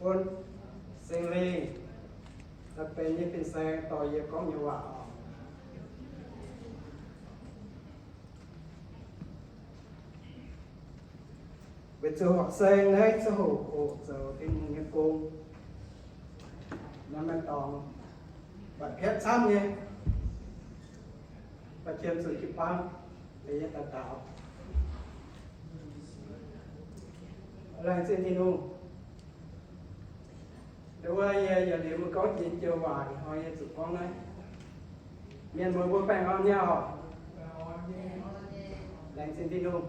Bun Singx Lingh daaih benx nyei fin-saeng dorh yie gorngv nyei waac oc. Weic zuqc horqc saeng naaiv ziangh hoc oc zoux Tin-Hungh nyei gong, naaiv maaih dorngx, mv baac piatv camv nyei, mv baac qiemx zuqc jiu-baang, yie daux gaux. Laengz zingh Tin-Hungh. Nduov wuov yie yietc liuz mbuo gorngv jiex joux waac ih hnoi yie zuqc gorngv naaiv. Mienh muoz mbuo baengh orn nyei oc. Laengz zingh Tin-Hungh.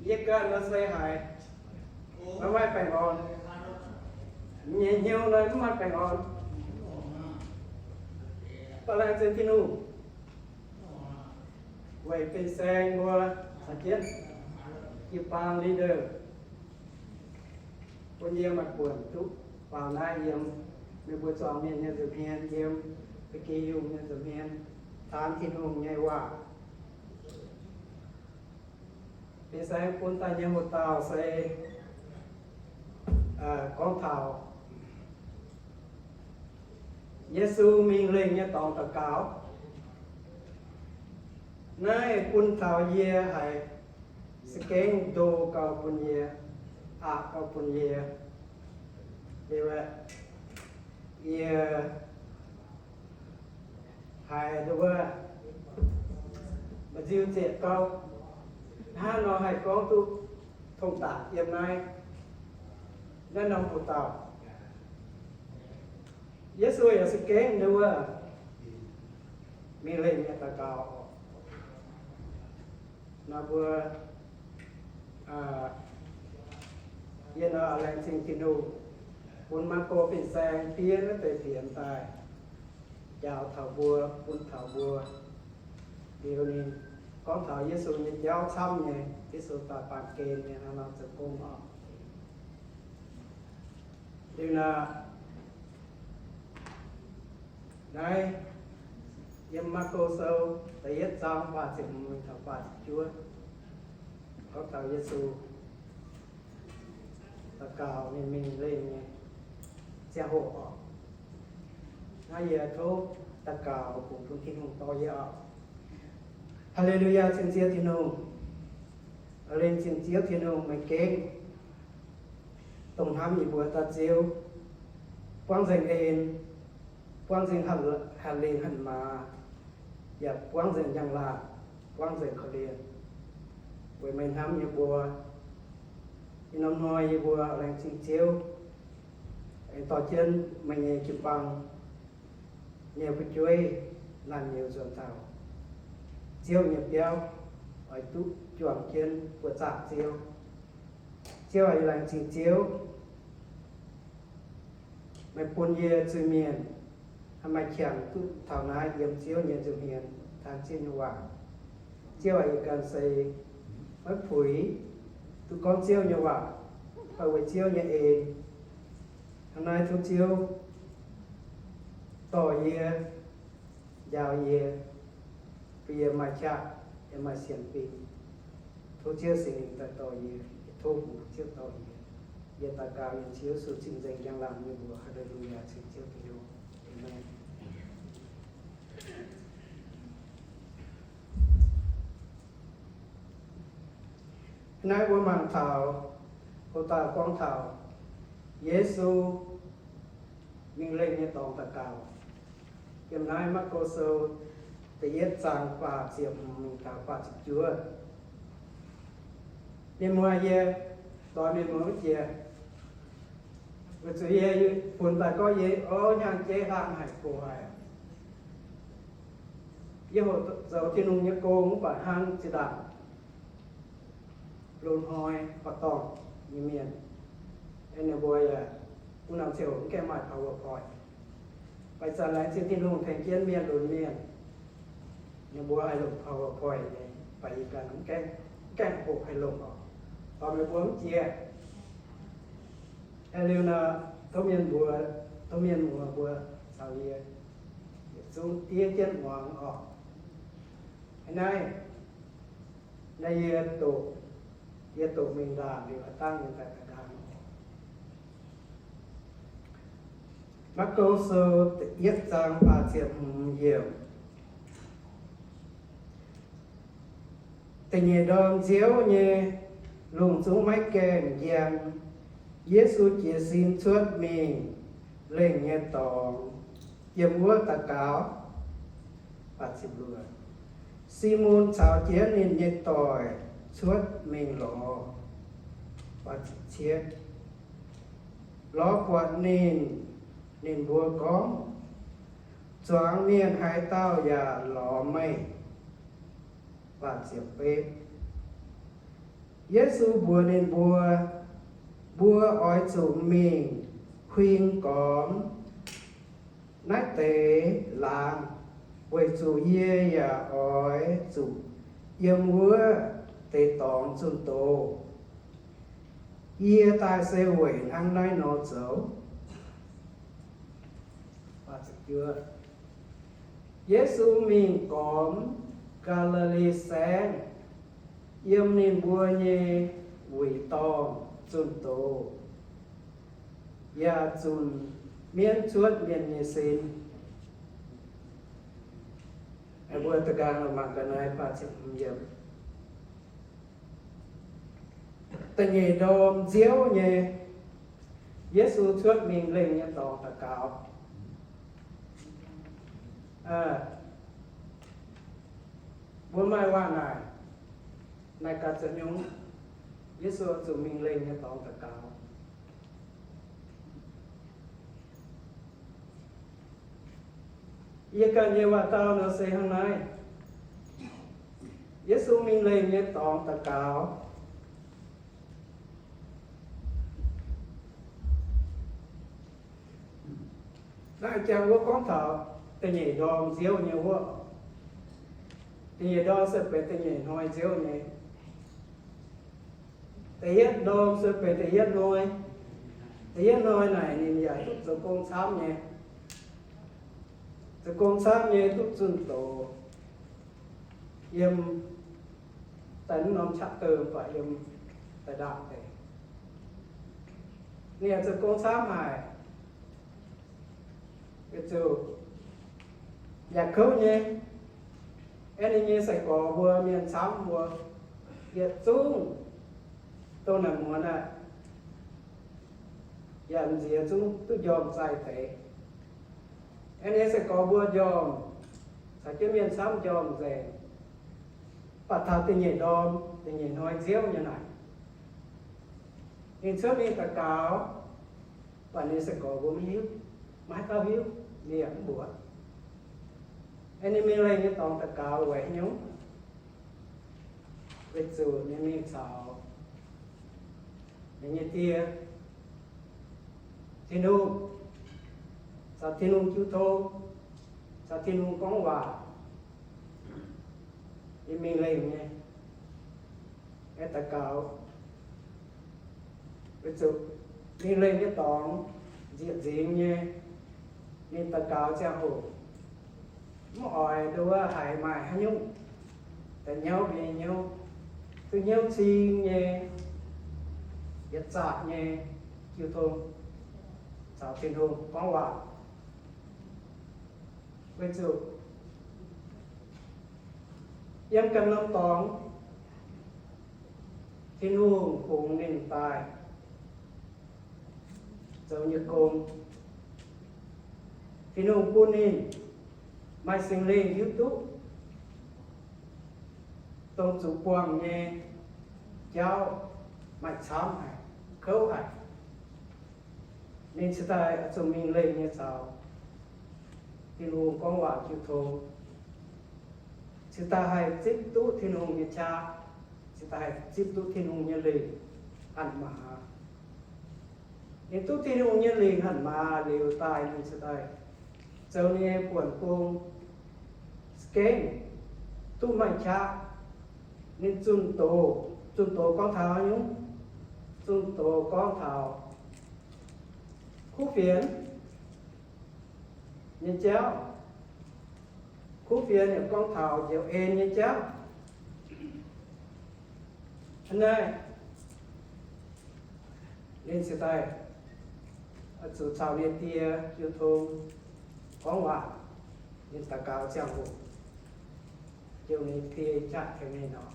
Yie ganh nor se haiz maiv maaih baengh orn. Yie nyei hnyouv nor mv maaih baengh orn. Mv baac laengz zingh Tin-Hungh weic fin-saeng mbuo caux jienv jiu-baang leader bun yie maaih buonc duqv faaux naaiv yiem meih mbuo zuangx mienh nyei nza'hmien, yiem Ba'gi Yungh nyei nza'hmien, taanx Tin-Hungh nyei waac. Fin-saeng bun daaih nyei hoc dauh se gorngv taux Yesu mingh lengh nyei dorngx daux gaux. Naaiv bun taux yie haiz za'gengh ndo gauh bun yie, aqc gauh bun yie. Liuz aeqv, yie haiz nduov wuov, mba'nziu zieqc gauh, hnangv nor haih gorngv duqv tong-daqc yiem naaiv, naaiv norm hoc dauh. Yesu yaac za'gengh nduov wuov, mingh lengh nyei daux gaux. Nor mbuo, yie nor laengz zingh Tin-Hungh bun Maako fin-saeng fiev naaiv deix fienx daaih njaaux taux mbuo, bun taux mbuo. Liuz ninh gorngv taux Yesu nyei jauv camv nyei, Yesu daaih baamh gen nyei hnangv nor zoux gong oc. Liuz naaiv, naaiv yiem Maako Sou da'yietv zaang faah ziepc hmz mingh taux faah ziepc juov, gorngv taux Yesu daux gaux ninh mingh lengh nyei ziangh hoc oc. Naaiv yie tov daux gaux fungx bun Tin-Hungh dorh yie oc. Haa^le^lu^yaa, cing Ziouv Tin-Hungh. Aa, laengz zingh Ziouv Tin-Hungh, meih gengh dongh hnamv yie mbuo dauh Ziouv, buangv nzengc en, buangv nzengc hatc lingh hatc maaz, yaac buangv nzengc njang-laangc, buangv nzengc korv-lienh, weic meih hnamv yie mbuo. Ih norm hnoi yie mbuo laengz zingh Ziouv, aengx dorh jienv meih nyei jiu-baang nyei fu'jueiv laanh nyouz nzuonx taux Ziouv nyei biauv, oix duqv juangc jienv buoqc zaangc Ziouv. Ziouv aac, yie laengz zingh Ziouv, meih bun yie zuiz-mienh haih maaih qangx duqv taux naaiv yiem Ziouv nyei nza'hmien taanx Ziouv nyei waac. Ziouv aac, yie ganh se maiv puix duqv gorngv Ziouv nyei waac, mv baac weic Ziouv nyei en. Hnangv naaiv tov Ziouv dorh yie, njaaux yie, bun yie maaih qaqv yaac maaih sienx fim. Tov Ziouv Singx Lingh daaih dorh yie, yie tov fungx Ziouv dorh yie. Yie daux gaux yiem Ziouv Yesu cing-nzengc njang-laangc nyei mbuox. Haa^le^lu^yaa, cing Ziouv Tin-Hungh. Aamen. Naaiv mbuo mangc taux, hoc dauh gorngv taux Yesu mingh lengh nyei dorngx daux gaux. Yiem naaiv Maako Sou da'yietv zaang faah ziepc hmz mingh taux faah ziepc juov. Mienh muoz, yie doix mienh muoz mv jiex, weic zuqc yie funx daaih gorngv yie, o, hnyangx-jeiv hlang haic, gox haic. Yie hoqc zoux Tin-Hungh nyei gong mv baac hnangv zinh ndaangc loz-hnoi horqc dorngh nyei mienh, ninh mbuo yaac wuov norm ziouc mv gaengh maaih PowerPoint. Baac ih zanc laengz zingh Tin-Hungh tengx jienv mienh lunx mienh, ninh mbuo haih longc PowerPoint nyei, baac yie ganh mv gaengh, mv gaengh hoqc haih longc oc. Dorh meih mbuo mv jiex. Haaix liuz nor, tov mienh mbuo, tov mienh muoz mbuo caux yie yietc zungv diev jienv muangx oc. Hnangv naaiv, naaiv yie doqc, yie doqc mingh ndaangc liuz, aa, dangh yie daaih ga'nqaang. Maako Sou yietv zaang faah ziepc hmz yiemc. Da'nyeic ndorm nziouv nyei, lungh zungv maiv gaengh njang, Yesu jiez sin cuotv mingh lengh nyei dorngx, yiem wuov daux gaux. Simon caux jienv ninh nyei doic cuotv mingh lorz, lorz buatc ninh, ninh mbuo gorngv, Zuangx mienh haaix dauh yaac lorz meih. Yesu mbuox ninh mbuo, Mbuo oix zuqc mingh huing gormx naaiv deix laangz, weic zuqc yie yaac oix zuqc yiem wuov deix dorngx zunh doz. Yie daaih se weic hnangv naaiv nor zoux. Yesu mingh gormx Gaa^li^li Saengv, yiem ninh mbuo nyei wuic dorngh zunh doz, yaac zunc mienv cuotv mienh nyei sin. Mbuo da'nqaang mangc ga'naaiv. Da'nyeic ndorm nziouv nyei, Yesu cuotv mingh lengh nyei dorngx daux gaux. Mbuo maaih waac naaic, naaic gaax zoux nyungc, Yesu zuqc mingh lengh nyei dorngx daux gaux. Yie ganh nyei waac-dau nor se hnangv naaiv. Yesu mingh lengh nyei dorngx daux gaux. Naaiv jangx wuov gorngv taux da'nyeic ndorm nziouv nyei wuov. Da'nyeic ndorm se benx da'nyeic hnoi nziouv nyei. Da'yietv ndorm se benx da'yietv hnoi. Da'yietv hnoi naaic ninh yaac duqv zoux gong camv nyei. Zoux gong camv nyei duqv zunh doz. Yiem daaih mv norm qaqv deix mv baac yiem daaih ndaangc deix. Ninh yaac zoux gong camv haic. Weic zuqc yaac kouv nyei. Aeqv, ninh nyei sai-gorx mbuo mienh camv mbuo yietc zungv dongh naaic muonz aqv, yaac m'nziex zungv duqv njormh zaih deix. Aeqv, ninh nyei sai-gorx mbuo njormh, caux jienv mienh camv njormh nzengc. Mv baac taux da'nyeic ndorm, da'nyeic hnoi nziouv nyei naaic, ninh cuotv mingh daux gaux, mv baac ninh nyei sai-gorx mbuo maiv hiuv, maiv haaix dauh hiuv, ninh yaac mv mbuox. Aeqv, ninh mingh lengh nyei dorngx daux gaux weic haaix nyungc? Weic zuqc ninh mingh caux ninh nyei Die, Tin-Hungh, caux Tin-Hungh jiu tong, caux Tin-Hungh gorngv waac. Ninh mingh lengh nyei, aengx daux gaux. Weic zuqc mingh lengh nyei dorngx nzieqc nzingx nyei, ninh daux gaux ziangh hoc mv oix nduov haiz maaih haaix nyungc da'nyauv mbuo nyei hnyouv, duqv hnyouv cing nyei, yietc zaqc nyei jiu tong caux Tin-Hungh gorngv waac. Weic zuqc yiem ganh norm dorngx, Tin-Hungh fungx ninh daaih zoux nyei gong. Tin-Hungh bun ninh maaih Singx Lingh hiuv duqv dongh zuqc buangh nyei jauv maaih camv haic, kouv haic. Ninh cingx daaih oix zuqc mingh lengh nyei caux Tin-Hungh gorngv waac jiu tong, cingx daaih haih zipv duqv Tin-Hungh nyei qaqv, cingx daaih haih zipv duqv Tin-Hungh nyei lingc hatc maaz. Ninh duqv Tin-Hungh nyei lingc hatc maaz liuz daaih, ninh cingx daaih zoux ninh nyei buonc gong, za'gengh duqv maaih qaqv. Ninh zunh doz, zunh doz gorngv taux haaix nyungc? Zunh doz gorngv taux kuv fienx nyei jauv. Kuv fienx yaac gorngv taux njoux en nyei jauv. Hnangv naaiv, ninh cingx daaih Oix zuqc caux ninh die jiu tong gorngv waac, ninh daux gaux ziangh hoc, jiu ninh die qaqv tengx ninh oc.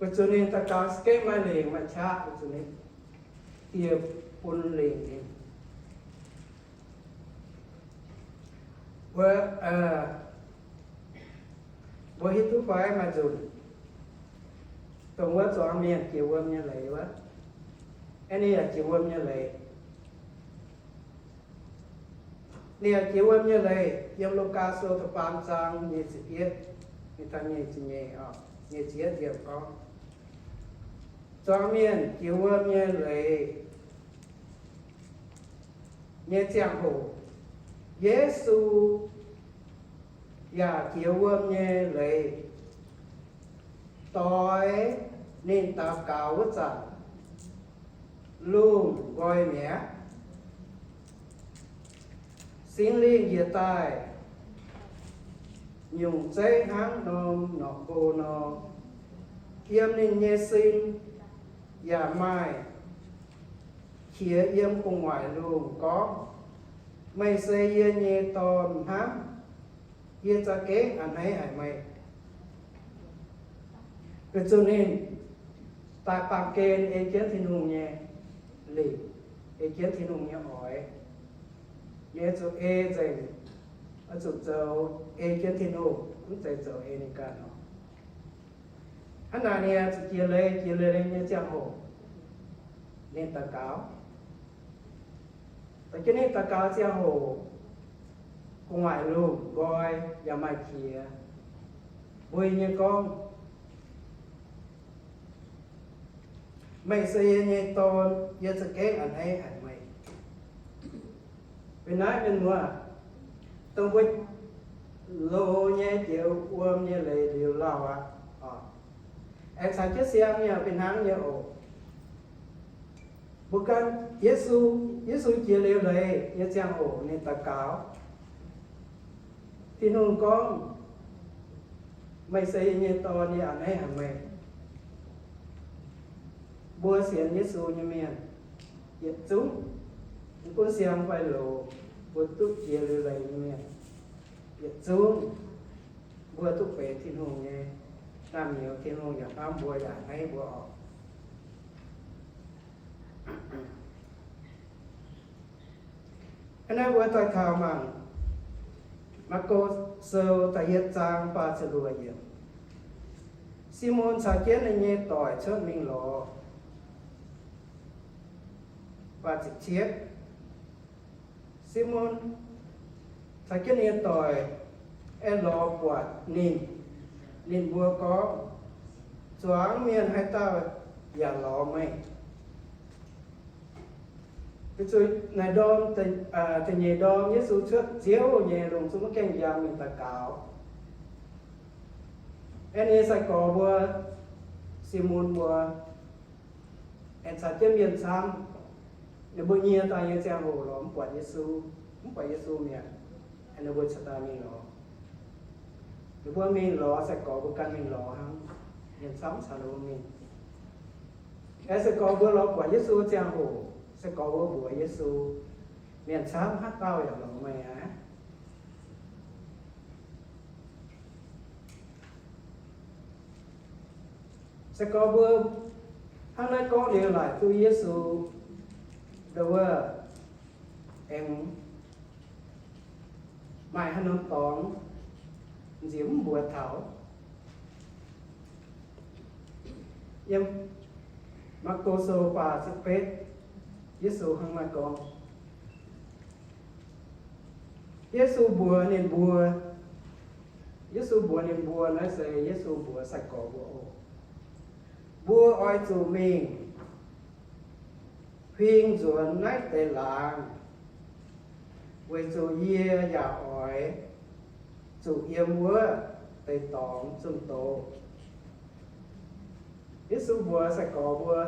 Weic zuqc ninh daux gaux za'gengh maaih lingc maaih qaqv, weic zuqc ninh die bun lingc ninh. Mbuo, mbuo hiuv duqv fai maaih nzunc dongh wuov zuangx mienh jiex wuom nyei leiz wuov, aeqv, ninh yaac jiex wuom nyei leiz. Ninh yaac jiex wuom nyei leiz, yiem Lugaa Sou da'faam zaang nyic ziepc yietv, mingh taux nyic ziepc nyeic, nyic ziepc yietv yiem gorngv, zuangx mienh jiex wuom nyei leiz nyei ziangh hoc, Yesu yaac jiex wuom nyei leiz. Doix ninh daux gaux wuov zanc, lungh nqoi mi'aqv. Singx Lingh njiec daaih nyungc zeiv hnangv norm norqc hlo nor, yiem ninh nyei sin yaac maaih qiex yiem gu'nguaaic lungh gorngv, Meih se yie nyei Dorn hnamv, yie za'gengh a'hneiv haic meih. Weic zuqc ninh daaih baamh gen ei jienv Tin-Hungh nyei lingc, ei jienv Tin-Hungh nyei oix. Ninh oix zuqc ei nzengc, oix zuqc zoux ei jienv Tin-Hungh, mv zeiz zoux ei ninh ganh nor. Hnangv naaic ninh oix zuqc jiex leiz, jiex leiz nyei ziangh hoc, ninh daux gaux. Daux jienv ninh daux gaux ziangh hoc, gu'nguaaic lungh nqoi yaac maaih qiex mbuo nyei gorngv, Meih se yie nyei Dorn, yie za'gengh a'hneiv haic meih. Weic naaiv mienh muoz, dongh mbuo loz nyei jiex wuom nyei leiz liuz lauh aqv. Aengx caux jienv siang nyei fih hnangv nyei oc. Mbuo gan Yesu, Yesu jiex liuz leiz nyei ziangh hoc ninh daux gaux. Tin-Hungh gorngv, Meih se yie nyei Dorn, yie a'hneiv haic meih. Mbuo sienx Yesu nyei mienh yietc zungv, mv gunv siang fai loz, mbuo duqv jiex liuz leiz nyei mienh yietc zungv, mbuo duqv benx Tin-Hungh nyei naamh nyouz. Tin-Hungh yaac hnamv mbuo, yaac a'hneiv mbuo oc. Hnangv naaiv mbuo daaih taux mangc Maako Sou da'yietv zaang faah ziepc luoqc yiemc. Simon caux jienv ninh nyei doic cuotv mingh lorz. Simon caux jienv ninh nyei doic aengx lorz buatc ninh. Ninh mbuo gorngv, Zuangx mienh haaix dauh yaac lorz meih. Weic zuqc naaiv ndorm, da'nyeic ndorm Yesu cuotv Ziouv nyei lungh zungv maiv gaengh njang mingh daux gaux. Aeqv, ninh nyei sai-gorx mbuo, Simon mbuo, aengx caux jienv mienh camv. Ninh mbuo nyie daaih nyei ziangh hoc lorz mv buatc Yesu, mv buatc Yesu mi'aqv. Ninh mbuo cingx daaih mingh lorz. Ninh mbuo mingh lorz, sai-gorx mbuo ganh mingh lorz hnangv. Mienh camv caux ninh mbuo mingh. Aengx sai-gorx mbuo lorz buatc Yesu ziangh hoc, sai-gorx mbuo mbuox Yesu, Mienh camv, haaix dauh yaac lorz meih aqv. Se gorngv mbuo hnangv naaiv gorngv liuz, laaic duqv Yesu nduov aengx maaih haaix norm dorngx nziex mv mbuox taux. Yiem Maako Sou faah ziepc betv, Yesu hnangv naaiv gorngv. Yesu mbuox ninh mbuo, Yesu mbuox ninh mbuo, naaiv se Yesu mbuox sai-gorx mbuo oc. Mbuo oix zuqc mingh huing nzuonx naaiv deix laangz, weic zuqc yie yaac oix zuqc yiem wuov deix dorngx zunh doz. Yesu mbuox sai-gorx mbuo,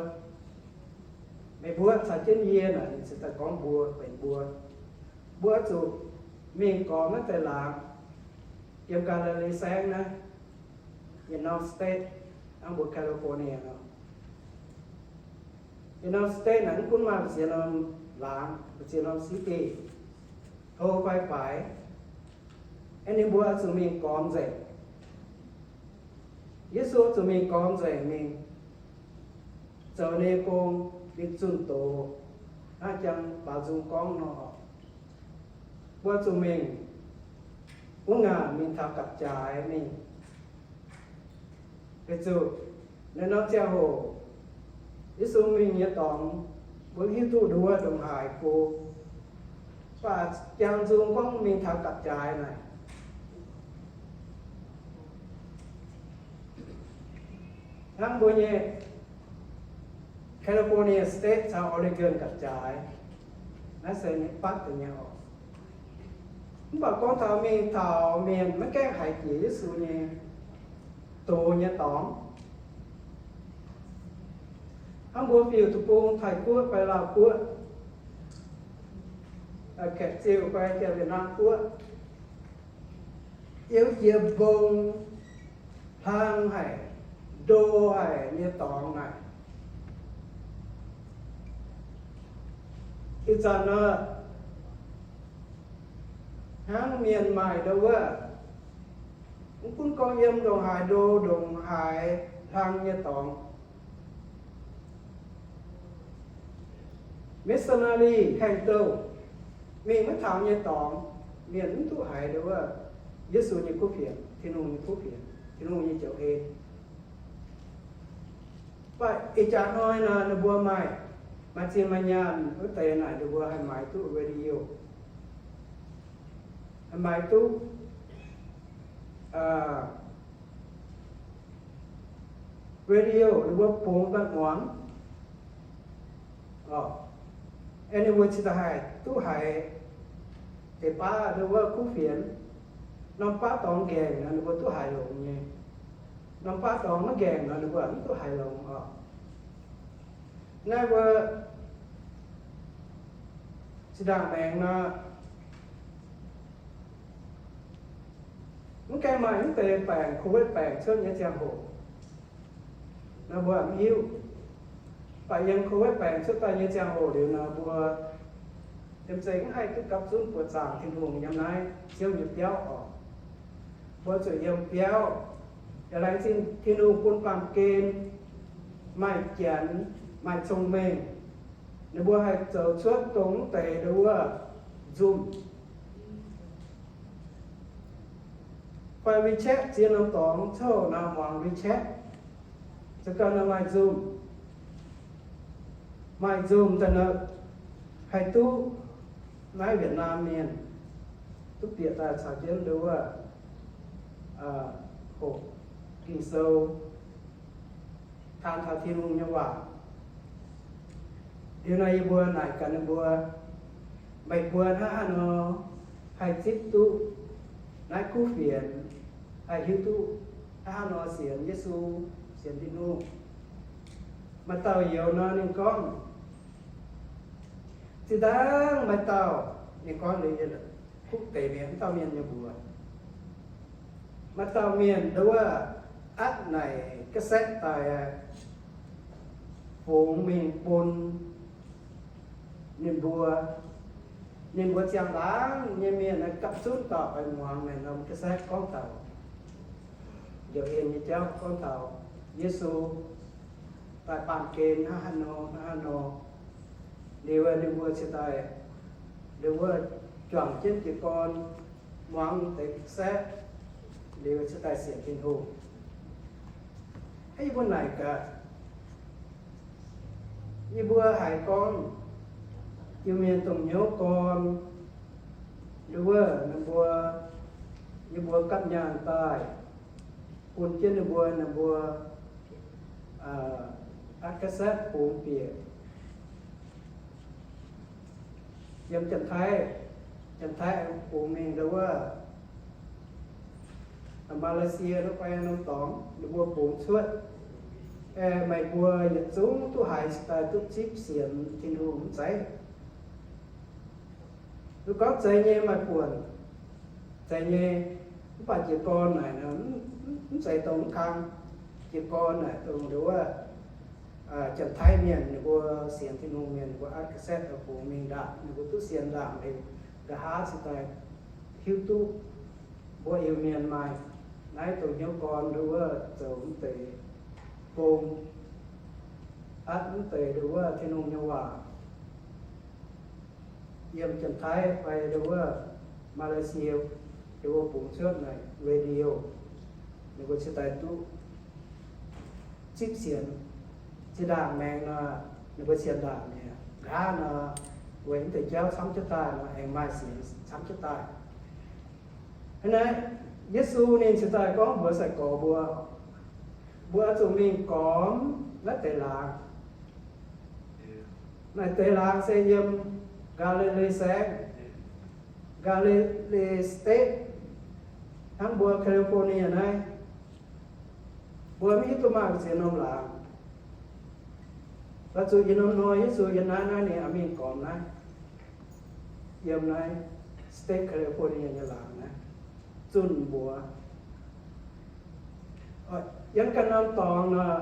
meih mbuo caux jienv yie naaic, ninh cingx daaih gorngv mbuo, benx mbuo. Mbuo zuqc mingh gormx naaiv deix laangz, yiem Gaa^li^li Saengv naaiv. yietc norm state, hnangv mbuo California nor. Yietc norm state naaic mv gunv maaih ziex norm laangz, ziex norm city, hlo fai faix, aeqv, ninh mbuo oix zuqc mingh gormx nzengc. Yesu oix zuqc mingh gormx nzengc mingh zoux ninh nyei gong, mingh zunh doz, hnangv jang baaux nzung gorngv nor, mbuo zuqc mingh wuov ngaanc mingh taux gapv-jaaix mingh. Weic zuqc naaiv norm ziangh hoc Yesu mingh nyei dorngx, mbuo hiuv duqv nduov ndongc haaix go, mv baac jang nzung gorngv mingh taux gapv-jaaix naaic. Hnangv mbuo nyei California State caux Oregon gapv-jaaix, naaiv se ninh batv deix nyei oc. Mv baac gorngv taux mingh taux mienh maiv gaengh haiz jiex Yesu nyei doz nyei dorngx, hnangv mbuo fiuv-bung Taiv Guoqv fai Laauh Guoqv, Kaeqv-Ziuh fai Vietnam Guoqv, yiem jiex mbong hlang haic, ndo haic nyei dorngx naaic. Ih zanc nor, hnangv mienh maaih ndo wuov, mv gunv gorngv yiem ndongc haaix ndo, ndongc haaix hlang nyei dorngx, missionary haengh douh mingh maiv taux nyei dorngx, mienh mv duqv haiz ndo wuov Yesu nyei kuv fienx, Tin-Hungh nyei kuv fienx, Tin-Hungh nyei njoux en. Mv baac ih jaax hnoi nor ninh mbuo maaih, maaih zinh maaih nyaanh wuov deix naaic ninh mbuo haih maaiz duqv radio, haih maaiz duqv radio ninh mbuo bungx mbaih muangx. Ninh mbuo cingx daaih haih duqv haiz deix baav ndo wuov kuv fienx. Norm baav dorngx nqaengc nor ninh mbuo duqv haiz longx nyei. Norm baav dorngx maiv nqaengc nor ninh mbuo mv duqv haiz longx oc. Naaiv mbuo zinh ndaangc maengx nor, mv gaengh maaih mv deix baengc, Covid baengc cuotv nyei ziangh hoc nor mbuo mv hiuv. Mv baac yiem Covid baengc cuotv daaih nyei ziangh hoc liuz nor mbuo yiem zeiz mv haih duqv gapv zunv buoqc zaangc Tin-Hungh yiem naaiv Ziouv nyei biauv oc. Mbuo zuqc yiem biauv, yaac laengz zingh Tin-Hungh bun baamh gen maaih janx, maaih cong-mengh, ninh mbuo haih zoux cuotv dongh mv deix ndo wuov Zoom fai WeChat, ziex norm dorngx coqv nor muangx WeChat, za'gengh nor maaih Zoom, maaih Zoom daaih nor haih duqv naaiv Vietnam mienh duqv bieqc daaih caux jienv ndo wuov hoqc Ging-Sou, taan taux Tin-Hungh nyei waac. Liuz nor yie mbuo naaic gaax ninh mbuo, meih mbuo hnangv haaix nor haih zipv duqv naaiv kuv fienx, haih hiuv duqv hnangv haaix nor sienx Yesu, sienx Tin-Hungh? Maaih dauh youz nor ninh gorngv, zinh ndaangv maaih dauh, ninh gorngv liuz kuv deix mienh, dauh mienh nyei mbuox, maaih dauh mienh ndo wuov atv naaic cassette daaih fungx mingh bun ninh mbuo. Ninh mbuo ziangh laangz nyei mienh gapv zunv dauh oix muangx naaic norm cassette gorngv taux njoux en nyei jauv, gorngv taux Yesu daaih baamh gen hnangv haaix nor, hnangv haaix nor. Liuz ninh mbuo cingx daaih, liuz wuov juangc jienv jiez gorn muangx deix cassette, liuz cingx daaih sienx Tin-Hungh. Hnangv yie mbuo naaic gaax, yie mbuo haiz gorngv Iu-Mienh dongh hnyouv gorn, liuz wuov ninh mbuo, yie mbuo gapv nyaanh daaih bun jienv ninh mbuo, ninh mbuo atv cassette bungx bieqc yiem Janx-Taiv, Janx-Taiv bungx mingh ndo wuov Malaysia wuov fai norm dorngx ninh mbuo bungx cuotv. Meih mbuo yietc zungv duqv haiz cingx daaih duqv zipv sienx Tin-Hungh mv zeiz? Mv gorngv zeiz nyei maaih buonc, zeiz nyei Mv baac jiez gorn naaic, mv zeiz dongh mv kang. Jiez gorn naaic dongh nduov wuov Janx-Taiv mienh, ninh mbuo sienx Tin-Hungh mienh, ninh mbuo atv cassette bungx mingh ndaangc, ninh mbuo duqv sienx ndaangc liuz, nqa'haav cingx daaih hiuv duqv mbuo Iu-Mienh maaih naaiv dongh hnyouv gorn nduov wuov zoux mv deix gong, atv mv deix nduov wuov Tin-Hungh nyei waac yiem Janx-Taiv fai nduov wuov Malaysia, nduov wuov bungx cuotv naaic radio, ninh mbuo cingx daaih duqv zipv sienx. Zinh ndaangc maengx nor, ninh mbuo sienx ndaangc mi'aqv. Nqa'haav nor, weic mv deix jauv camv jienv daaih nor, aengx maaih sienx camv jienv daaih. Hnangv naaiv, Yesu ninh cingx daaih gorngv mbuox sai-gorx mbuo, mbuo oix zuqc mingh gormx naaiv deix laangz. Naaiv deix laangz se yiem Galilee saengv, Galilee State, hnangv mbuo California naaiv, mbuo mv hiuv duqv maaih ziex norm laangz. Oix zuqc yiem norm hnoi Yesu yiem naaiv, naaiv ninh oix mingh gormx naaiv, yiem naaiv State California nyei laangz naaiv zunh mbuox. Yiem ganh norm dorngx nor,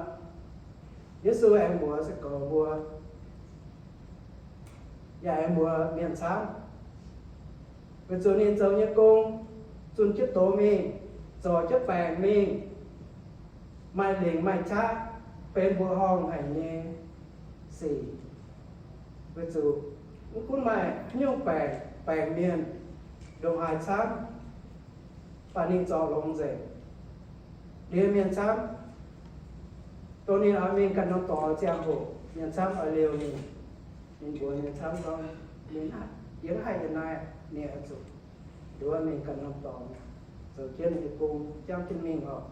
Yesu aengx mbuox sai-gorx mbuo, yaac aengx mbuox mienh camv, weic zuqc ninh zoux nyei gong, zunh jienv doz mingh, zorc jienv baengc mingh, maaih lingc maaih qaqv benx mbuoqc horngh haic nyei sic. Weic zuqc mv gunv maaih haaix nyungc baengc, baengc mienh ndongc haaix camv, mv baac ninh zorc longx nzengc, ndie mienh camv. Dongh ninh oix mingh ganh norm dorngx ziangh hoc, mienh camv oix liouh ninh. Ninh mbuox mienh camv gorngv, ninh yiem haaix, yiem naaiv, ninh oix zuqc nduov mingh ganh norm dorngx, zoux jienv ninh nyei gong, jangv jienv mingh oc.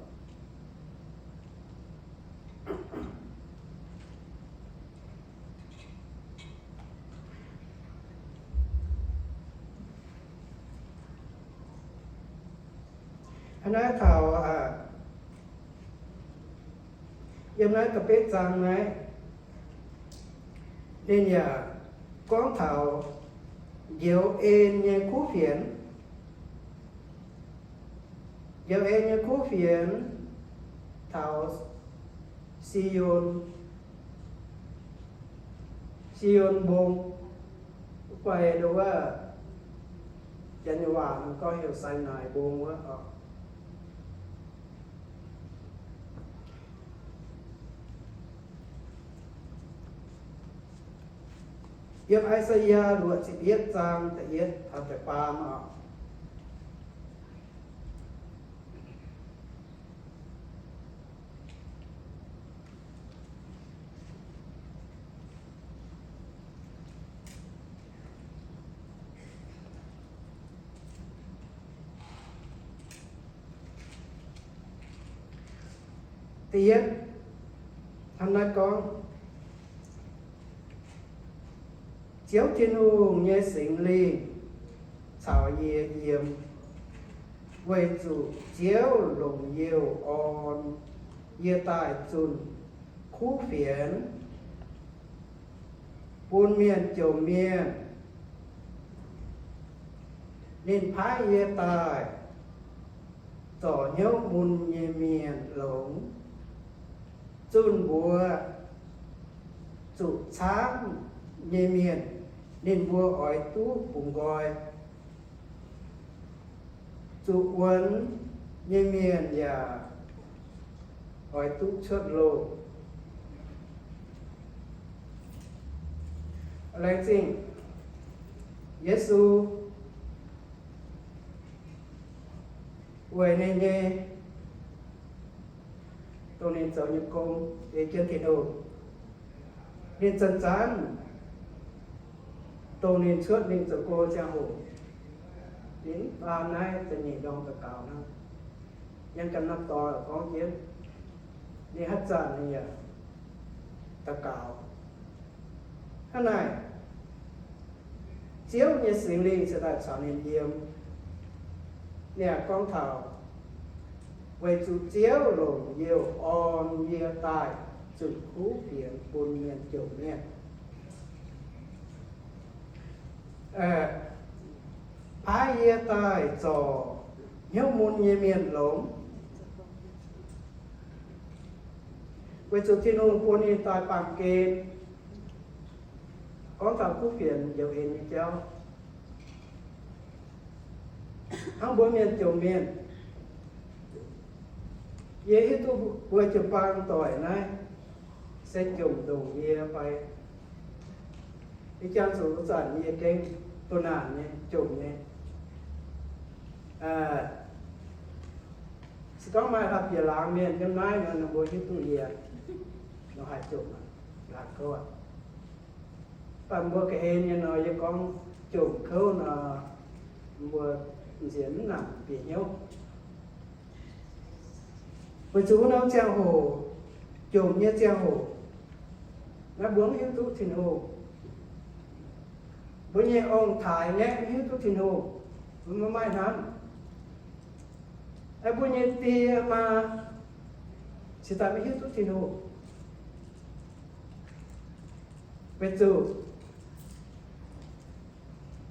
Hnangv naaiv taux, yiem naaiv da'betv zaang naaiv, ninh yaac gorngv taux njoux en nyei kuv fienx. Njoux en nyei kuv fienx taux Si^on, Si^on Mbong, fai nduov wuov, Janx nyei waac gorngv heuc Sainaai Mbong wuov oc. Yiem I^saa^yaa luoqc ziepc yietv zaang da'yietv taux da'faam oc. Da'yietv, hnangv naaiv gorngv, Ziouv Tin-Hungh nyei Singx Lingh caux yie yiem, weic zuqc Ziouv longc youh orn yie daaih zunh kuv fienx bun mienh jomc mienh. Ninh paaiv yie daaih zorc hnyouv mun nyei mienh longx, zunh mbuox zuqc caangv nyei mienh ninh mbuo oix duqv bungx nqoi, zuqc wuonx nyei mienh yaac oix duqv cuotv loh. Laengz zingh Yesu weic ninh nyei, dongh ninh zoux nyei gong, ei jienv Tin-Hungh. Ninh zanc-zanc, dongh ninh cuotv mingh zoux gong ziangh hoc, ninh mv baan naaiv da'nyeic ndorm daux gaux hnangv. Yiem ganh norm dorngx gorngv jienv, ninh haaix zanc ninh yaac daux gaux. Hnangv naaic, Ziouv nyei Singx Lingh cingx daaih caux ninh yiem. Ninh yaac gorngv taux, weic zuqc Ziouv longc youh orn yie daaih zunh kuv fienx bun mienh jomc mienh, paaiv yie daaih zorc hnyouv mun nyei mienh longx. Weic zuqc Tin-Hungh bun ninh daaih baamh gen gorngv taux kuv fienx youz en nyei jauv. Hnangv mbuo mienh jomc mienh, yie hiuv duqv mbuo jiu-baang doic naaiv se jomc ndongc yie fai? Ih jangx zuqc wuov zanc yie gengh doh naanc nyei, jomc nyei. Se gorngv maaih hlauv-bieqc laangz mienh yiem naaiv nor, ninh mbuo hiuv duqv yie nor haih jomc laangz kouv aqv. Mv baac mbuo ga'hlen nyei nor, yie gorngv jomc kouv nor, mbuo nziex mv nangc bieqc hnyouv. Weic zuqc wuov norm ziangh hoc, jomc nyei ziangh hoc, naaiv mbuo mv hiuv duqv Tin-Hungh. Mbuo nyei ong-taaix ngaeqv mv hiuv duqv Tin-Hungh, mbuo maiv maaih hnamv. Aeqv, mbuo nyei die maa cingx daaih mv hiuv duqv Tin-Hungh. Weic zuqc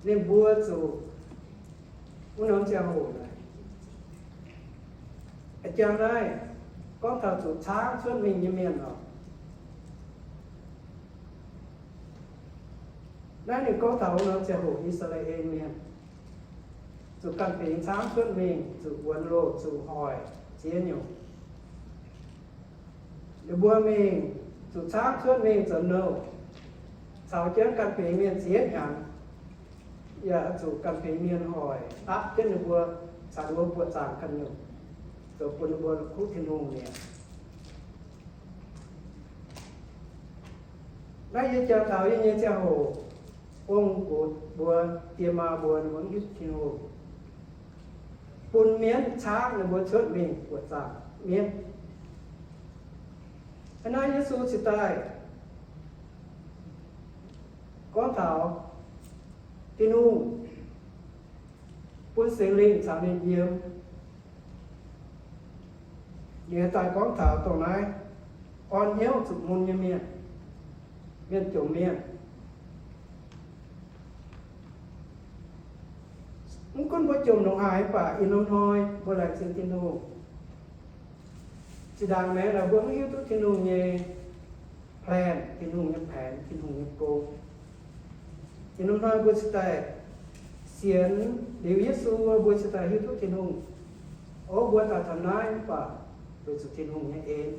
ninh mbuo zuqc wuov norm ziangh hoc naaic, jangx naaiv gorngv taux zuqc caangv cuotv mingh nyei mienh oc. Naaiv ninh gorngv taux wuov norm ziangh hoc I^saa^laa^en Mienh zuqc ganh fingx caangv cuotv mingh, zuqc wuonx loh, zuqc hoic ziex nyungc. Ninh mbuo mingh zuqc caangv cuotv mingh zoux nouh, caux jienv ganh fingx mienh ziex hnyangx, yaac zuqc ganh fingx mienh hoic dapv jienv ninh mbuo, caux ninh mbuo buoqc zaangc ganh nyungc, zoux bun ninh mbuo kuv Tin-Hungh mi'aqv. Naaiv yie jangx taux yie nyei ziangh hoc, ong-gux mbuo, die maa mbuo, ninh mbuo mv hiuv Tin-Hungh, bun mienv caangv ninh mbuo cuotv mingh buoqc zaangc mienv. Hnangv naaiv Yesu cingx daaih gorngv taux Tin-Hungh bun Singx Lingh caux ninh yiem. Ninh daaih gorngv taux dongh naaiv orn hnyouv zuqc mun nyei mienh, mienh jomc mienh. Mv gunv mbuo jomc ndongc haaix mv baac ih hnoi mbuo laengz zingh Tin-Hungh. Zinh ndaangc maengx naaic mbuo mv hiuv duqv Tin-Hungh nyei plan, Tin-Hungh nyei paenx, Tin-Hungh nyei gong. Ih hnoi mbuo cingx daaih sienx liuz Yesu, mbuo cingx daaih hiuv duqv Tin-Hungh. O, mbuo daaih taux naaiv mv baac weic zuqc Tin-Hungh nyei en.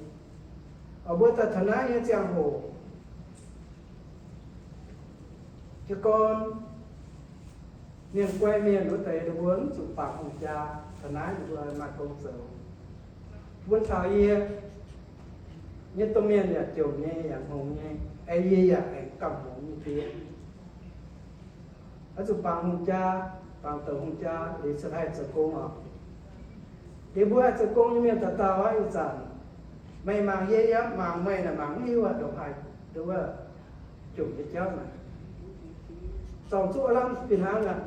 O, mbuo daaih taux naaiv nyei ziangh hoc, jiez gorn mienh guai mienh wuov deix ninh mbuo mv zuqc bangc hungh jaa, taux naaiv ninh mbuo maaih gong zoux. Mbuo taux yie nyei domh mienh yaac jomc nyei, yaac hngongx nyei, aengx yie yaac aengx gamh hngongx nyei diex. Oix zuqc bangc hungh jaa, bangc douc hungh jaa liuz cingx haih zoux gong oc. Liuz mbuo haih zoux gong nyei mienh dauh dauh aqv, ih zanc meih mangc yie, yie mangc meih naaic, mangc mv hiuv aqv, ndongc haaix nduov jomc nyei jauv naaic. Zorngc zuqv aav lamh fih hnangv aqv.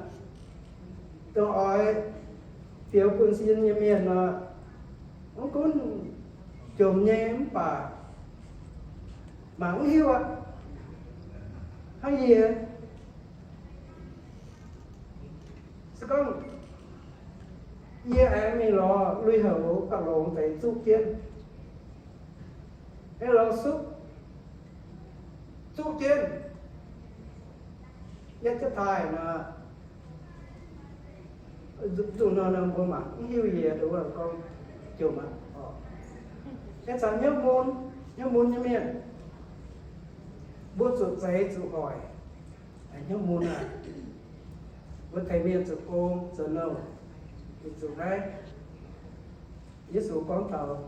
Dongh oix fioux bun sin nyei mienh nor, mv gunv jomc nyei mv baac mangc mv hiuv aqv. Hnangv yie, se gorngv yie aengx mingh lorz lui-houx gauh longx deix zuqv jienv, aengx lorz suqv zuqv jienv, yie za'gengh nor, zuqc nor, mbuo mangc mv hiuv yie, gorngv jomc aqv. Yie caux hnyouv mun, hnyouv mun nyei mienh, mbuo zuqc zeix zuqc hoic, hnyouv mun aqv. Mbuo tengx mienh zoux gong zoux nouh, zuqc naaiv Yesu gorngv taux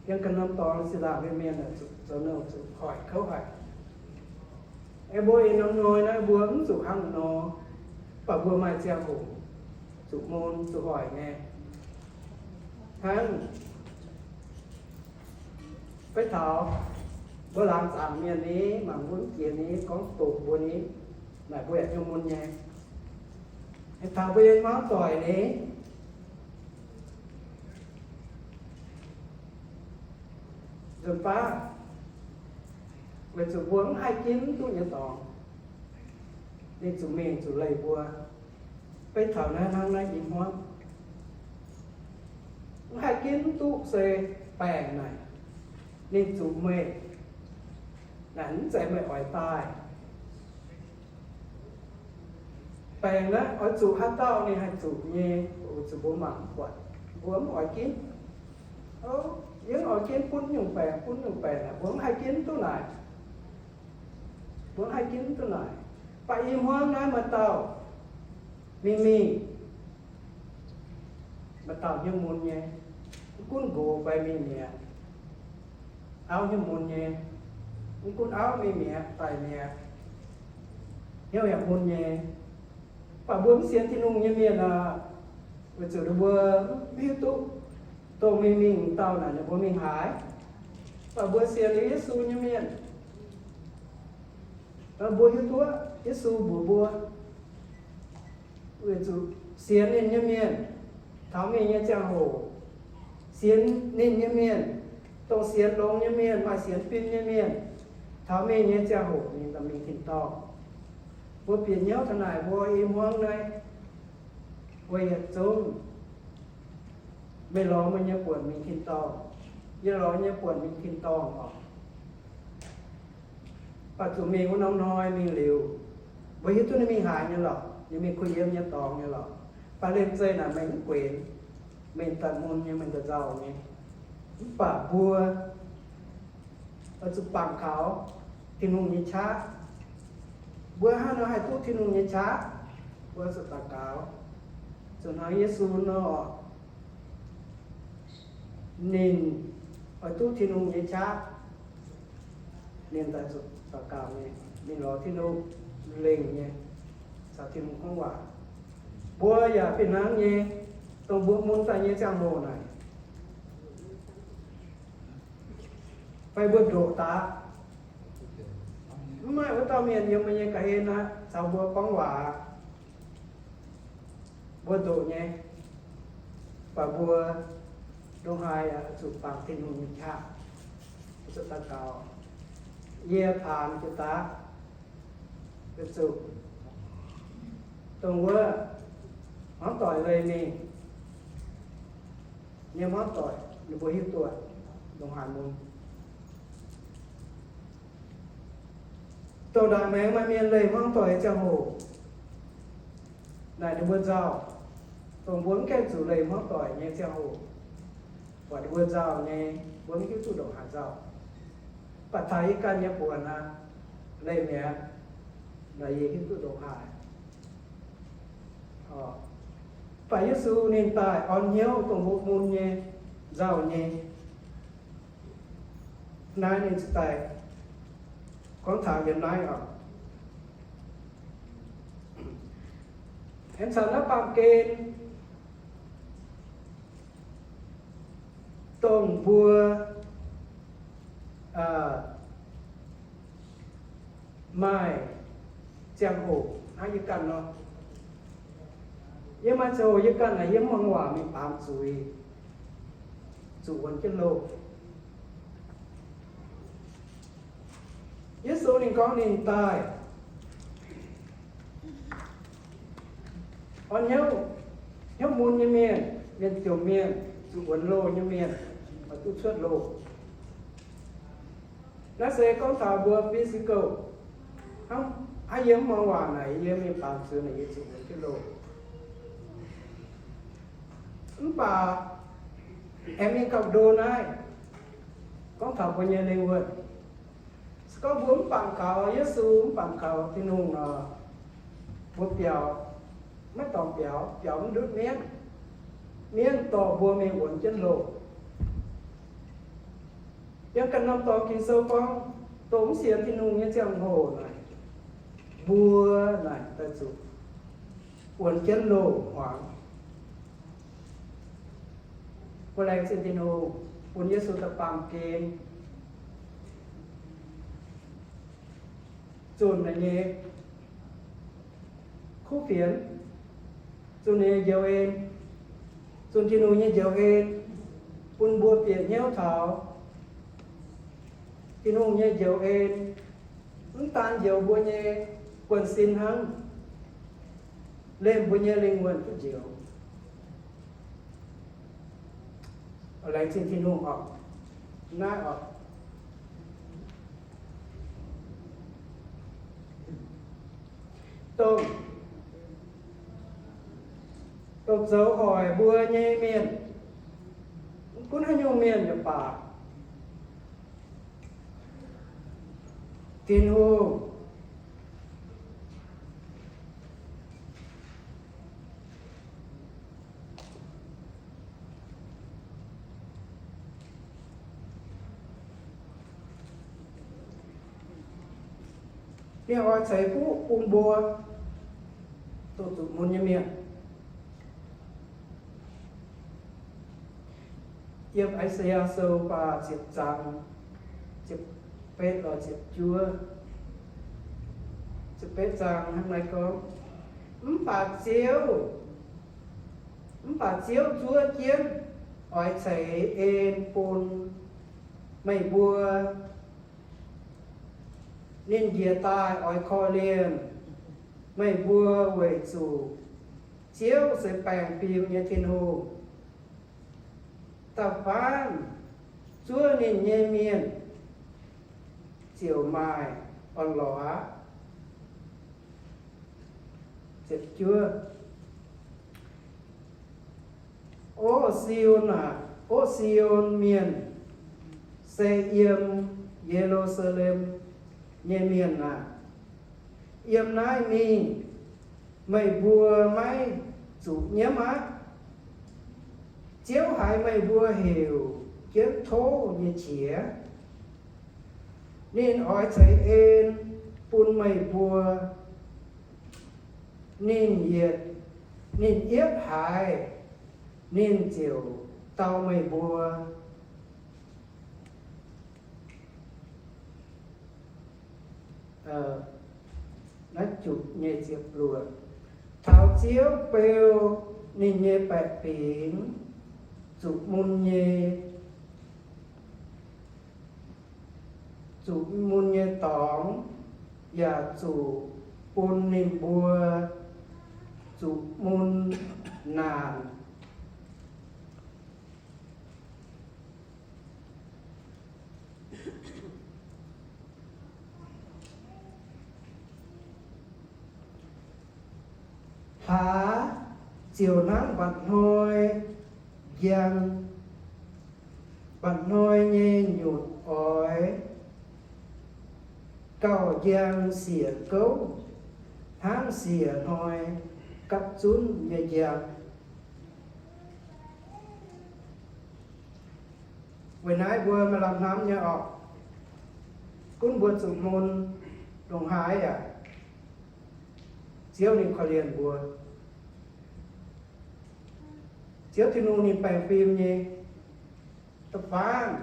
yiem ganh norm dorngx zinh ndaangc mienh, mienh zuqc zoux nouh, zuqc hoic kouv haic. Aengx mbuo ih norm hnoi naaiv mbuo mv zuqc hnangv nor, mv baac mbuo maaih ziangh hoc zuqc mun zuqc hoic nyei. Hnangv beiv taux mbuo laangz zaangc mienh ni, mangc mbuo mv jiex ni, gorngv doqc mbuo ni, naaic mbuo yaac hnyouv mun nyei. Taux mbuo nyei hmuangv doic ni, nzunc baav weic zuqc mbuo mv haih ginv duqv nyei dorngx, ninh zuqc mingh zuqc leih mbuo. Beiv taux naaiv hnangv naaiv i hmuangv, ginv duqv se baengc naaic, ninh zuqc meih, naaic mv zeiz meih oix daaih. Baengc naaiv oix zuqc haaix dauh ninh haih zuqc nyei, weic zuqc mbuo mangc mv buatc, mbuo mv oix ginv. Yie mv oix ginv butv nyungc baengc, butv nyungc baengc naaic, mbuo mv haih ginv duqv naaic. Mbuo mv haih ginv duqv naaic. Mv baac i hmuangv naaiv maaih dauh mingh mingh, maaih dauh hnyouv mun nyei, mv gunv nqox fai mingh mi'aqv, auv hnyouv mun nyei, mv gunv auv mingh mi'aqv, daaih mi'aqv, hnyouv yaac mun nyei. Mv baac mbuo mv sienx Tin-Hungh nyei mienh aac, weic zuqc ninh mbuo mv hiuv duqv dongh mingh mingh dauh naaic ninh mbuo mingh haaix. Mv baac mbuo sienx liuz Yesu nyei mienh, mbuo hiuv duqv Yesu mbuox mbuo, weic zuqc sienx ninh nyei mienh, taux mingh nyei ziangh hoc, sienx ninh nyei mienh, dongh sienx longx nyei mienh, maaih sienx fim nyei mienh, taux mingh nyei ziangh hoc ninh mingh tin-dorngh. Mbuo bieqc hnyouv taux naaic, mbuo i hmuangv naaiv, mbuo yietc zungv, meih lorz meih nyei buonc mingh tin-dorngh, yie lorz nyei buonc mingh tin-dorngh oc. Mv baac zuqc mingh wuov norm hnoi mingh liuz, mbuo hiuv duqv ninh mingh haaix nyei lorqc, ninh mingh kuh yiem nyei dorngx nyei lorqc. Mv baac liemh zeih naaic meih mv guenx, meih daaih mun nyei, meih daaih nzauh nyei. Mv baac mbuo oix zuqc bangc kaux Tin-Hungh nyei qaqv. Mbuo hnangv nor haih duqv Tin-Hungh nyei qaqv, mbuo zuqc daux gaux zuqc hnangv Yesu nor, ninh oix duqv Tin-Hungh nyei qaqv, ninh daaih zuqc daux gaux nyei, ninh lorz Tin-Hungh lengh nyei, caux Tin-Hungh gorngv waac. Mbuo yaac fih hnangv nyei, dongh mbuo mun daaih nyei ziangh hoc naaic, fai mbuo ndoqc daaih, mv maaih wuov dauh mienh yiem mbuo nyei ga'hlen aqv caux mbuo gorngv waac, mbuo ndoqc nyei, mv baac mbuo ndongc haaix yaac zuqc bangc Tin-Hungh nyei qaqv, zuqc daux gaux. Yie paanx jiez daaih, zuqc dongh wuov hmuangv doic leih mingh nyei hmuangv doic, ninh mbuo hiuv duqv ndongc haaix mun. Dongh ndaangc maengx maaih mienh leih hmuangv doic nyei ziangh hoc naaic ninh mbuo nzauh. Dongh mbuo mv gaengh zuqc leih hmuangv doic nyei ziangh hoc, buatc ninh mbuo nzauh nyei, mbuo mv hiuv duqv ndongc haaix nzauh. Mv baac taux yie ganh nyei buonc aqv, leih mi'aqv, naaic yie hiuv duqv ndongc haaix. Mv baac Yesu ninh daaih orn hnyouv dongh mbuo mun nyei, nzauh nyei. Naaiv ninh ziouc daaih gorngv taux yiem naaiv oc. Aengx caux naaiv baamh gen dongh mbuo maaih ziangh hoc hnangv yie ganh nor. Yie maaih ziangh hoc yie ganh naaic yie mv muangx waac mingh baamz zuiz, zuqc wuonx jienv loh. Yesu ninh gorngv ninh daaih orn hnyouv, hnyouv mun nyei mienh, mienh jomc mienh, zuqc wuonx loh nyei mienh, oix duqv cuotv loh. Naaiv se gorngv taux mbuo physical, hnangv yie mv muangx waac naaic, yie mingh baamz zuiz naaic, yie zuqc wuonx jienv loh. Mv baac aengx mingh gauh ndo naaiv, gorngv taux mbuo nyei lingh wuonh. Se gorngv mbuo mv bangc kaux Yesu, mv bangc kaux Tin-Hungh nor, mbuo biaux, maiv dorngc biaux, biaux mv ndutv mienv. Mienv dorh mbuo mingh wuonx jienv loh. Yiem ganh norm dorngx Ging-Sou gorngv, dongh mv sienx Tin-Hungh nyei ziangh hoc naaic, mbuo naaic daaih zuqc wuonx jienv loh hmuangx. Mbuo laengz zingh Tin-Hungh bun Yesu daaih baamh gen zunh naaiv nyei kuv fienx, zunh ninh nyei njoux en, zunh Tin-Hungh nyei njoux en, bun mbuo bieqc hnyouv taux Tin-Hungh nyei njoux en, mv daan njoux mbuo nyei buonv-sin hnangv, lemh mbuo nyei lingh wuonh duqv njoux. Laengz zingh Tin-Hungh oc. Naaiv oc, dongh, dongh zoux hoic mbuo nyei mienh, gunv haaix nyungc mienh yaac baac, Tin-Hungh ninh oix ceix fuqv bun mbuo dongh zuqc mun nyei mienh. Yiem I^saa^yaa Sou faah ziepc zaang, ziepc betv lorz ziepc juov, ziepc betv zaang hnangv naaiv gorngv, Mv baac Ziouv, mv baac Ziouv zuov jienv oix ceix en bun meih mbuo. Ninh njiec daaih oix korv-lienh meih mbuo weic zuqc Ziouv se baengh fim nyei Tin-Hungh. Da'faanh zuov ninh nyei mienh ziouc maaih orn-lorqc aqv. O Zion aah, O Zion mienh, se yiem Ye^lu^saa^lem nyei mienh aah! Yiem naaiv mingh meih mbuo maiv zuqc nyiemv aqv. Ziouv haiz meih mbuo heuc jienv tov nyei qiex. Ninh oix ceix en bun meih mbuo. Ninh yietc, ninh yietv haiz, ninh ziouc dau meih mbuo. Naaiv zuqc nyei ziepc luoqc. Taux Ziouv beu ninh nyei baeqc fingx, zuqc mun nyei, zuqc mun nyei dorngx, yaac zuqc bun ninh mbuo zuqc mun naanc. Hlaax ziouc hnangv mba'hnoi njang, mba'hnoi nyei nyutc oix gauh njang siec gouv hnangv siec hnoi gapv zunv nyei njang. Weic naaiv mbuo maaih lamh hnamv nyei orqc. Gunv mbuo zuqc mun ndongc haaix yaac Ziouv ninh korv-lienh mbuo. Ziouv Tin-Hungh ninh baengh fim nyei. Da'faanh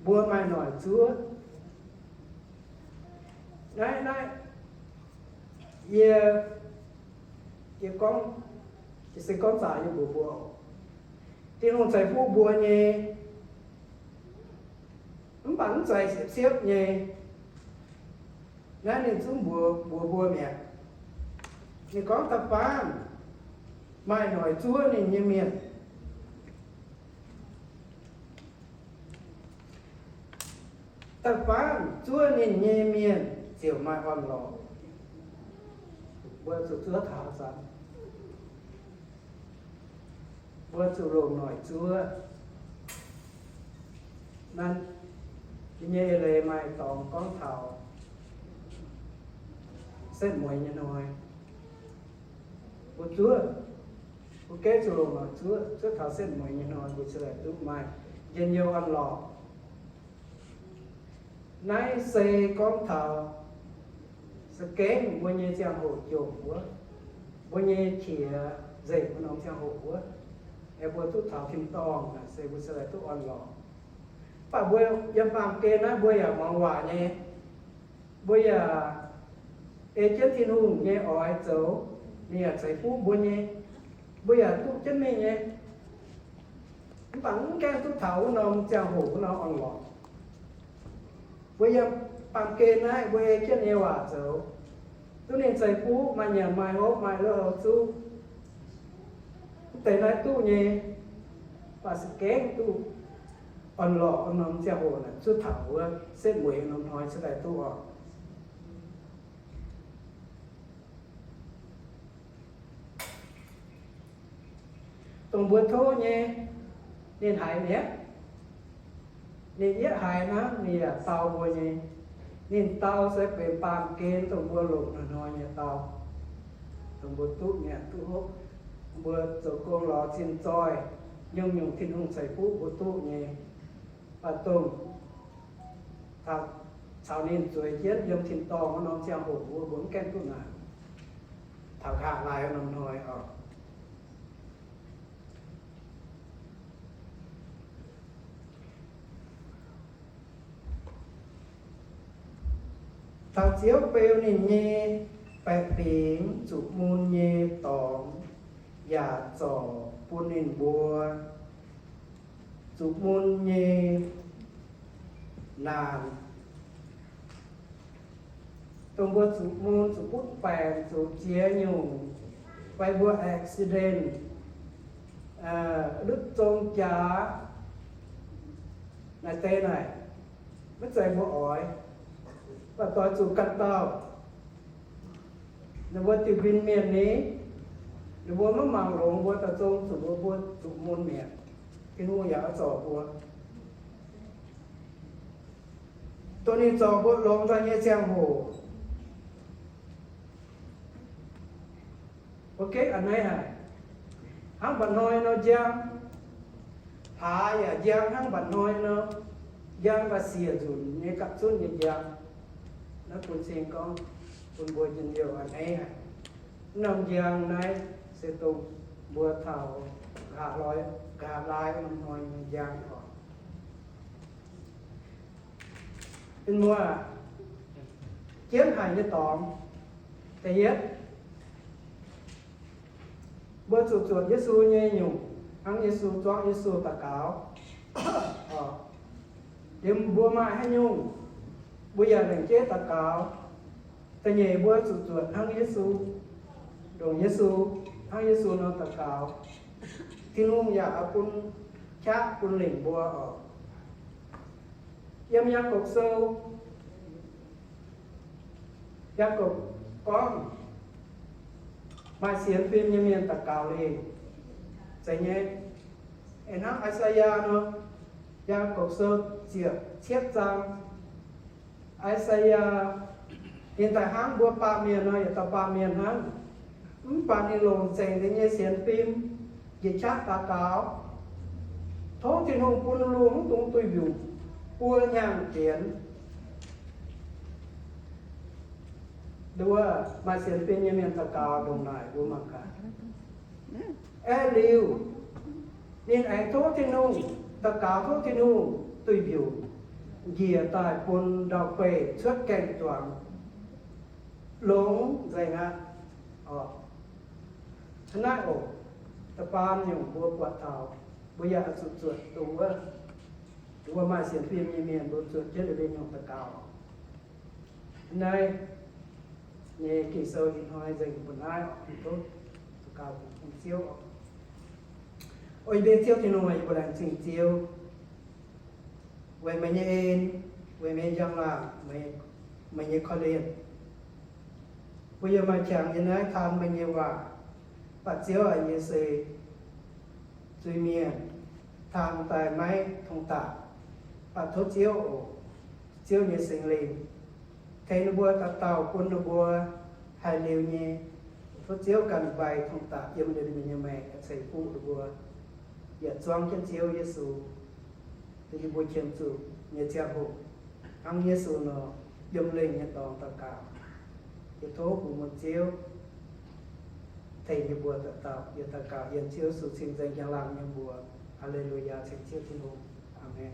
mbuo maaih noic zuov. Naaiv, naaiv, yie, yie gorngv, yie se gorngv zaaix yie mbuox mbuo, Tin-Hungh ceix fuqv mbuo nyei, mv baac mv zeiz siepv-siepv nyei. Naaiv ninh zungv mbuox, mbuox mbuo mi'aqv. Ninh gorngv da'faanh maaih noic zuov ninh nyei mienh, da'faanh zuov ninh nyei mienh ziouc maaih orn-lorqc. Mbuo zuqc zuov taux zanc, mbuo zuqc longc noic zuov. Naaiv, yie nyei eix leiz maaih dorngx gorngv taux setv mueiz nyei hnoi. Mbuo zuov, mbuo gengh zuqc longc noic zuov, zuov taux setv mueiz nyei hnoi mbuo ziouc duqv maaih njien-youh orn-lorqc. Naaiv se gorngv taux za'gengh mbuo nyei ziangh hoc jomc wuov, mbuo nyei qiex nzengc mbuo norm ziangh hoc wuov, aengx mbuo duqv taux tin-dorngh naaic se mbuo ziouc duqv orn-lorqc. Mv baac mbuo yiem baamh gen naaiv mbuo yaac muangx waac nyei, mbuo yaac ei jienv Tin-Hungh nyei oix zoux, ninh yaac ceix fuqv mbuo nyei, mbuo yaac duqv jienv mingh nyei. Mv baac mv gaengh duqv taux wuov norm ziangh hoc wuov norm orn-lorqc. Mbuo yiem baamh gen naaiv mbuo ei jienv ninh nyei waac zoux, duqv ninh ceix fuqv maaih nyanc maaih hopv maaih lui-houx zuqv. Mv deix naaiv duqv nyei. Mv baac se gengh duqv orn-lorqc norm ziangh hoc naaic, zuov taux wuov setv mueiz norm hnoi se daaih duqv oc. Dongh mbuo tov nyei, ninh haiz mi'aqv. Ninh yietv haiz hnangv, ninh yaac dau mbuo nyei. Ninh dau se benx baamh gen dongh mbuo longc hnoi-hnoi nyei dau, dongh mbuo duqv mi'aqv, duqv hopv. Mbuo zoux gong lorz zinh zoih, nyungc-nyungc Tin-Hungh ceix fuqv mbuo duqv nyei. Mv baac dongh caux ninh zueiz jienv yiem tin-dorngh wuov norm ziangh hoc, mbuo mbuo mv gaengh duqv naaic. Taux nqa'haav laai norm hnoi oc, taux Ziouv beu ninh nyei baeqc fingx zuqc mun nyei dorngx yaac zorc bun ninh mbuo zuqc mun nyei naanc. Dongh mbuo zuqc mun, zuqc butv baengc, zuqc ziex nyungc, fai mbuo accident, lutv zong jaax, naaic deix naaic, maiv zeiz mbuo oix, mv baac doix zuqc ganh dauh. Ninh mbuo diuh nquin mienh ni, ninh mbuo maiv mangc longx mbuo daaih zong zuqc, mbuo zuqc mun mi'aqv. Tin-Hungh yaac oix zorc mbuo. Dongh ninh zorc mbuo longx daaih nyei ziangh hoc, mbuo gengh a'hneiv haic. Hnangv mba'hnoi nor njang, hlaax yaac njang hnangv mba'hnoi nor, njang daaih siec nzunc nyei gapv zunv nyei njang. Naaiv bun cing gorngv bun mbuo njien-youh a'hneiv haic. Mv norm njang naaiv se dongh mbuo taux nqa'haav loi, nqa'haav laai norm hnoi nyei njang oc. Mienh muoz, jienv haic nyei dorngx. Da'yietv, mbuo zuqc zuotc Yesu nyei nyungc, hnangv Yesu, zuangv Yesu daux gaux. Liemh mbuo maaih haaix nyungc, mbuo yaac lengc jeiv daux gaux. Da'nyeic, mbuo zuqc zuotc hnangv Yesu, ndongc Yesu, hnangv Yesu nor daux gaux. Tin-Hungh yaac oix bun qaqv bun lengc mbuo oc. Yiem Yaagorpc Sou, Yaagorpc gorngv, maaih sienx fim nyei mienh daux gaux lengc. Zeiz nyei. Hnangv I^saa^yaa nor, Yaagorpc Sou ziepc cietv zaang, I^saa^yaa, ninh daaih hnangv mbuo baamh mienh nor, yietc dauh baamh mienh hnangv. Mv baac ninh longc zengc ninh nyei sienx fim njiec qaqv daux gaux, tov Tin-Hungh bun lungh mv dungx duih mbiungc buo hnyangx fienx. Nduov maaih sienx fim nyei mienh daux gaux ndongc naaic mbuo mangc gaax. Aeqv, liuz ninh aengx tov Tin-Hungh, daux gaux tov Tin-Hungh duih mbiungc njiec daaih bun ndau-beih cuotv gaeng-zuangx longx nzengc aqv. Hnangv naaiv oc, da'faam nyungc mbuo buatc taux mbuo yaac zuqc zuotc dongh wuov, mbuo maaih sienx fim nyei mienh mbuo zuotc jienv liuz nyungc daux gaux. Naaiv nyei Ging-Sou ih hnoi nzengc mbuo naaiv oc. Tov daux gaux bun Ziouv oc. O yie mbuo Ziouv Tin-Hungh, yie mbuo laengz zingh Ziouv weic meih nyei en, weic meih nyei njang-laangc, meih nyei korv-lienh, bun yie maaih qangx yiem naaiv taan meih nyei waac. Mv baac Ziouv aac, yie se zuiz-mienh, taan daaih maiv tong daqc. Mv baac tov Ziouv oc, Ziouv nyei Singx Lingh tengx ninh mbuo dauh dauh bun ninh mbuo haih liuz nyei. Tov Ziouv ganh mbaih tong daqc yiem ninh mbuo nyei maengc, ceix fuqv ninh mbuo, yaac zuangv jienv Ziouv Yesu, yie mbuo qiemx zuqc nyei ziangh hoc, hnangv Yesu nor, yiem lengh nyei dorngx daux gaux. Yie tov bun muoz-Ziouv tengx yie mbuo dauh dauh. Yie daux gaux yiem Ziouv Yesu cing-nzengc njang-laangc nyei mbuox. Haa^le^lu^yaa, ceng Ziouv Tin-Hungh. Aamen.